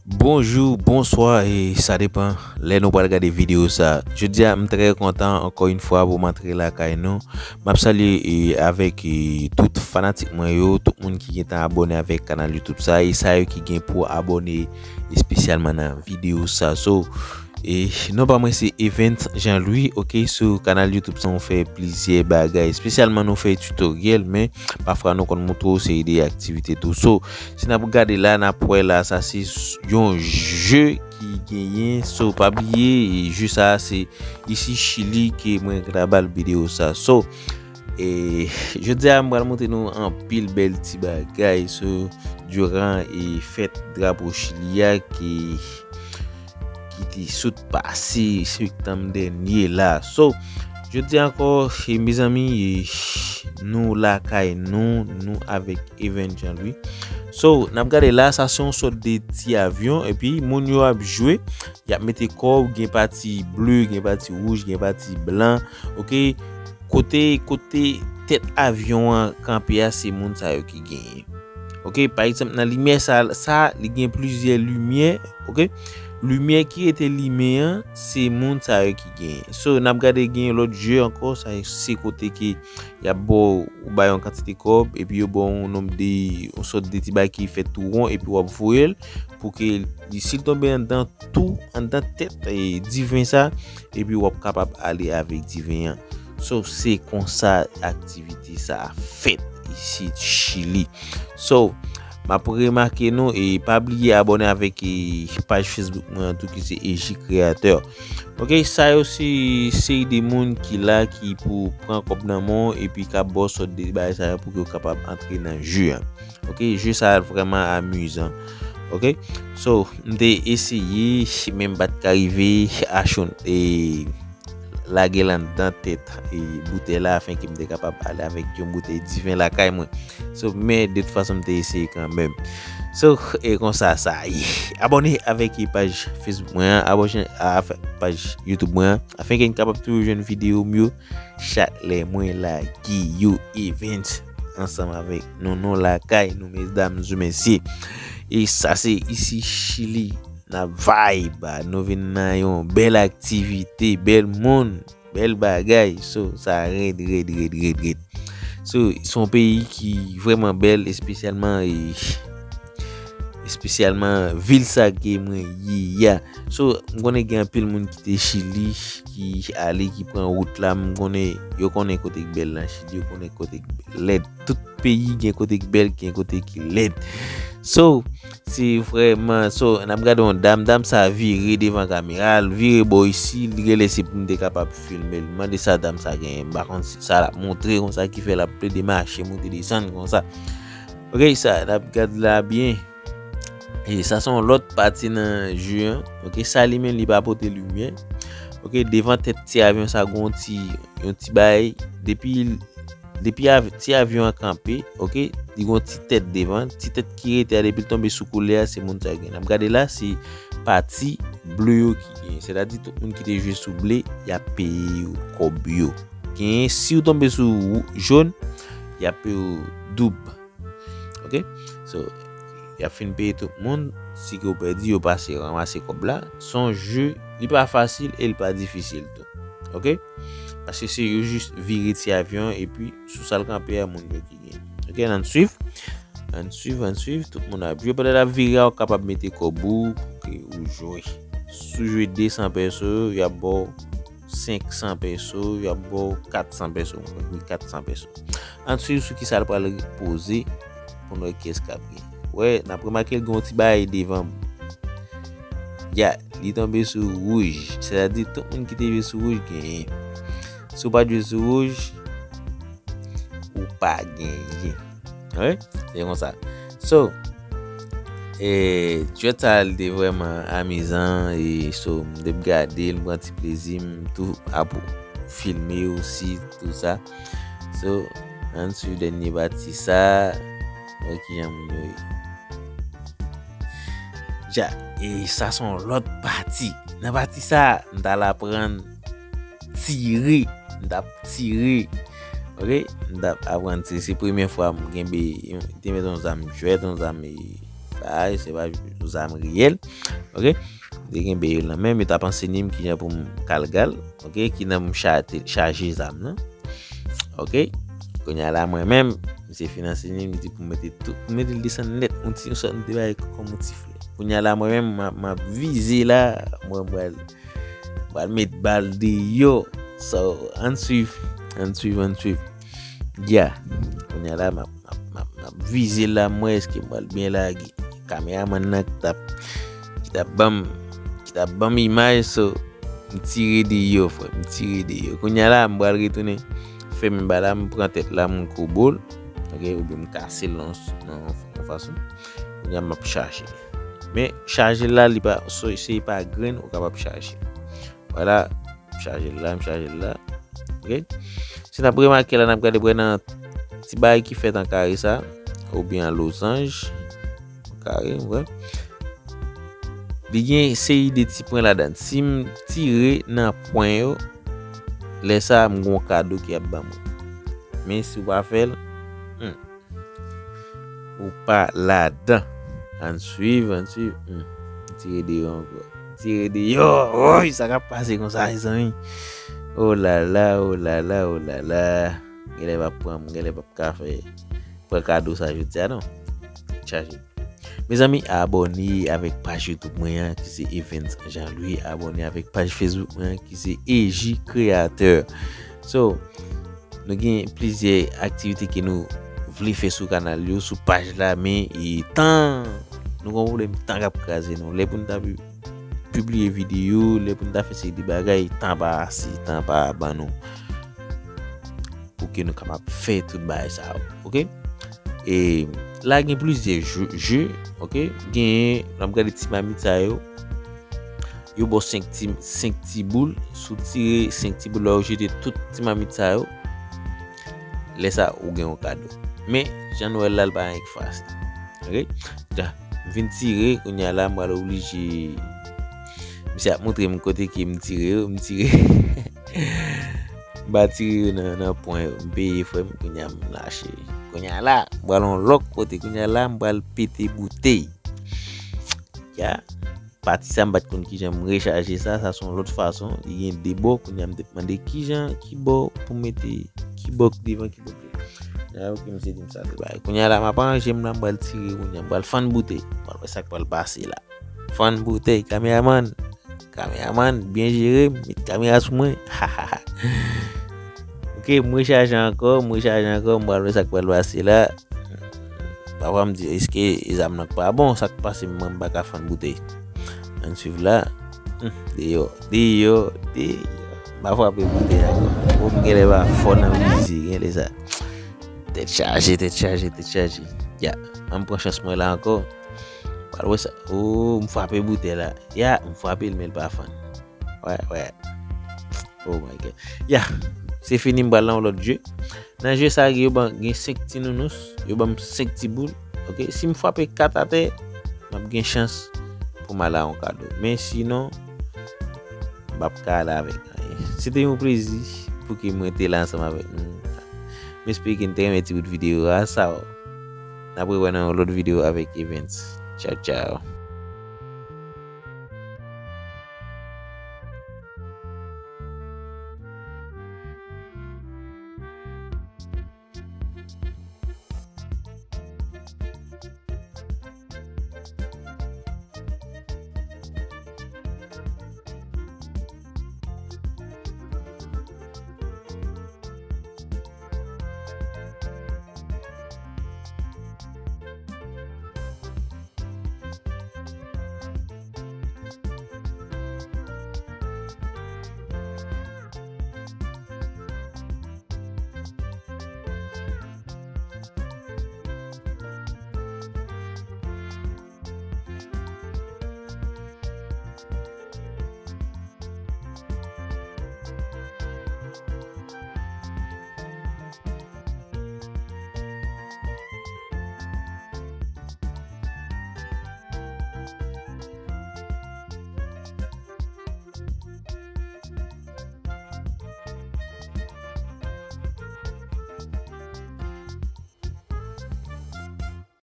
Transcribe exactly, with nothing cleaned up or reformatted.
Bonjou, bonswa, e sa depann lè nou pral gade videyo sa. Jodi a, m trè kontan ankò yon fwa pou m antre lakay nou. M ap salye e, avèk e, tout fanatik mwen yo, tout moun ki gentan abòne avèk kanal YouTube sa, e sa yo ki gen pou abòne espesyalman nan videyo sa. So, e non pa mwen se Event Jean Louis, ok, sou kanal YouTube sa nou fè plizyè bagay, espesyalman nou fè tutoriel, men pafwa nou konn montre w seri de aktivite tou. So, si n ap gade la, n ap wè la, sa se s- yon je ki genyen. So, pa bliye, je sa se isi Chili ke mwen graba l videyo sa. So, e jodi a m pral montre nou anpil bèl ti bagay. So, diran e fèt drapo Chili a ki ki te sot pase septanm dènye la. So, jodi ankò, e mezanmi, e nou lakay nou, nou avèk Event Jean Louis. So, n ap gade la, sa se yon sòt de ti avyon, epi moun yo ap jwe, y ap mete kòb, gen pati ble, gen pati wouj, gen pati blan, ok? Kote, kote tèt avyon an kanpe a, se moun sa yo ki genyen. Ok, pa egzanp, nan limyè sa, sa, li gen plizyè limyè, ok? Limyè ki rete limen an, se moun sa yo ki genyen. So, n ap gade gen lòt je ankò, sa se kote ke y ap ba w, ou bay yon kantite kòb, epi yo ba w yon nonb de, yon sòt de ti bagay ki fèt tou won, epi w ap voye l pou ke li, si l tonbe anndan tou, anndan tèt e, diven sa, epi w ap kapab ale avèk diven an. So, se konsa aktivite sa a fèt isi Chili. So, m ap remake nou e pa bliye abòne avèk e, paj Facebook mwen an tou ki se E J Creator. Ok, sa yo se seri de moun ki la ki pou pran kòb nan men w epi k ap ba w sòt de bagay sa yo pou ke w kapab antre nan je an. Ok, je sa a vrèman amizan. Ok, so, m te eseye, men m pa t ka rive achon e lage l anndan tèt e boutèy la afenke m te kapab ale avèk yon boutèy diven lakay mwen. So, men de tout fason m te eseye kanmenm. So, e konsa sa ye. Abòne avèk paj Facebook mwen an, abòne a paj YouTube mwen an, afenke n kapab toujou jwenn videyo m yo chak lè mwen lage yo. Event ansanm avèk nou, nou lakay nou, medam e mesye. E sa se isi Chili. N ap vibe, nou vin nan yon bèl aktivite, bèl moun, bèl bagay. So, sa rèd, rèd, rèd, rèd, rèd. So, se yon peyi ki vrèman bèl, espesyalman, e, espesyalman vil sa ke mwen ye a. So, m konnen gen anpil moun ki te Chili, ki ale, ki pran wout la. M konnen, yo konnen kote k bèl nan Chili, yo konnen kote k lèd. Tout peyi gen kote ki bèl, gen kote ki lèd. So, se vrèman, so, n ap gade yon dam, dam sa vire devan kamera, l vire bò isi, li genlè se pou m te kapab filme l. Mande sa dam sa genyen, m pa konn si sa l ap montre konsa ki fè l ap plede mache, monte desann konsa. Ok, sa, n ap gade la byen. E sa se yon lòt pati nan je an. Ok, sa li menm li pa pote limyè. Ok, devan tèt ti avyon sa gon ti, yon ti bay. Depi, depi av, ti avyon an kanpe, ok, li gon ti tèt devan. Ti tèt ki rete a depi l tonbe sou koulè a, se moun sa gen. N ap gade la, se pati ble yo ki gen. Sètadi tout moun ki te jwe sou ble, y ap peye yo kòb yo. Gen, si w tonbe sou wou-, jòn, y ap peye w doub. Ok? So, y ap fin peye tout moun, si ke w pèdi, yo pase ranmase kòb la. Se yon je, li pa fasil e li pa difisil tou. Ok? Paske se yo jis vire ti avyon epi sou sa l kanpe a moun yo ki gen. Ok, ann swiv. Ann swiv, ann swiv, tout moun ap jwe. Pandan l ap vire a, ou kapab mete kòb ou pou ke ou jwe. Si w jwe de san pèso, y ap ba w senk san pèso, y ap ba w kat san pèso. Wi, kat san pèso. Ann swiv sou kisa l pral poze pou n wè kiyès k ap gen. Wè, n ap remake l gen yon ti bagay devan m. Ya, li tonbe sou wouj. Sètadi, tout moun ki te jwe sou wouj genyen. Si w pa t jwe sou wouj, ou pa genyen. Wi, se konsa. So, e, jwèt sa a, li te vrèman amizan. E, so, m te ap gade l, m pran ti plezi m tou ap filme osi, tou sa. So, ann swiv dènye pati sa. Wè kijan moun yo ye. Ja, e sa se yon lòt pati. Nan pati sa, m t al aprann tire. M t ap tire. Ok? M t ap aprann tire. Se premye fwa m kenbe, te met yon zam jwèt, yon zam e bagay, se pa yon zam reyèl. Ok? M te genbe yo nan men m, yo t ap ansenye m kijan pou m kalgal, ok, kijan pou m chaje zam nan. Ok? Kounye a la, mwen menm, misye fin ansenye m, li di pou m mete tout, pou m mete l desann nèt, yon ti, yon sòt de bagay kòm yon ti flè. Kounye a la, mwen menm, m ap, m ap vize la, mwen, m pral, m pral met bal deyò. So, ann swiv, ann swiv, ann swiv. Ya. Kounye a la, m ap, m ap, m ap, m ap vize la, m wè èske m pral byen lage. Kameramann nan ki t ap, ki t ap ban m, ki t ap ban m imaj, so, m tire deyò, frè, m tire deyò. Kounye a la, m pral retounen fèmen bal la, m pran tèt la, m kobo l, ok, oubyen m kase l nan, nan yon fason. Kounye a, m ap chaje. Men, chaje l la, li pa, so, se pa grenn, ou kapab chaje. Vwala, m chaje l la, m chaje l la. Ok? Si n ap remake la, n ap gade pou wè nan ti bagay ki fèt an kare sa, oubyen an lozanj, an kare, wè. Li gen seri de ti pwen ladan. Si m tire nan pwen yo, lè sa a, m gen yon kado ki ap ban mwen. Men si w pa fè l, hmm, ou pa ladan. Ann swiv, ann swiv. Hmm. Tire deyò ankò. Tire deyò. Woy, sa k ap pase konsa, mezanmi. Oh la la, oh la la, oh la la. Genlè p ap pran m, genlè p ap ka fè, pran kado sa jodi a, non. Chaje. Mezanmi, abòne avèk paj YouTube mwen an, ki se Evens Jean Louis. Abòne avèk paj Facebook mwen an, ki se E J Créateur. So, nou gen plizyè aktivite ke nou vle fè sou kanal yo, sou paj la, men, e, tan, nou gen yon pwoblèm tan k ap kraze nou. Lè pou nou ta pi-, pibliye videyo, lè pou nou ta fè seri de bagay, tan pa ase, tan pa ban nou pou ke nou kapab fè tout bagay sa yo, ok? E la gen plizyè je, je, ok? Gen, n ap gade ti mamit sa yo. Yo ba w senk ti, senk ti boul. Si w tire senk ti boul la, ou jete tout ti mamit sa yo. Lè sa, ou gen yon kado. Men, jan nou wè l la, l pa anyen ki fasil. Ok? Ja, m fin tire, kounye a la, m pral oblije. Misye ap montre m kote ke m tire yo, m tire. M pa tire yo nan, nan pwen yo. M peye frè m, kounye a m lache. Kounye a la, m pral yon lòt kote. Kounye a la, m pral pete boutèy. Ya. Pati sa, m pa t konn kijan m rechaje sa. Sa se yon lòt fason. Li gen de bò. Kounye a, m te mande kijan, ki bò pou mete, ki bò ki devan, ki bò ki dèyè. Ya, ok, misye di m sa te bay. Kounye a la, m ap ranje m la, m pral tire. Kounye a, m pral fann boutèy. M pral wè sa k pral pase la. Fann boutèy, kameramann. Kameramann, byen jere m, met kamera sou mwen. Ok, m rechaje ankò, m rechaje ankò, m pral wè sa k pral pase la. Pafwa m di, èske zam nan k pa bon, sa k pase m, mwen m pa ka fann boutèy. Ann swiv la. Hmm, deyò, deyò, deyò. M pa frape boutèy ankò. Ou m genlè pa fò nan vize, genlè sa. Tèt chaje, tèt chaje, tèt chaje. Ya, ann pran chans mwen la ankò. Pral wè sa. Oh, m frape boutèy la. Ya, m frape l, men l pa fann. Wè, wè. Oh my God. Ya, se fini, m pral nan yon lòt je. Nan je sa, yo ban, gen senk ti nounous, yo ban m senk ti boul. Ok, si m frape kat atè, m ap gen chans pou m al a yon kado. Men sinon, m p ap ka ale avèk anyen. Se te yon plezi pou ke mwen te la ansanm avèk nou. M espere ke n te renmen ti bout videyo a. Sa, n ap rewè nan yon lòt videyo avèk Evens. Tchaw, tchaw.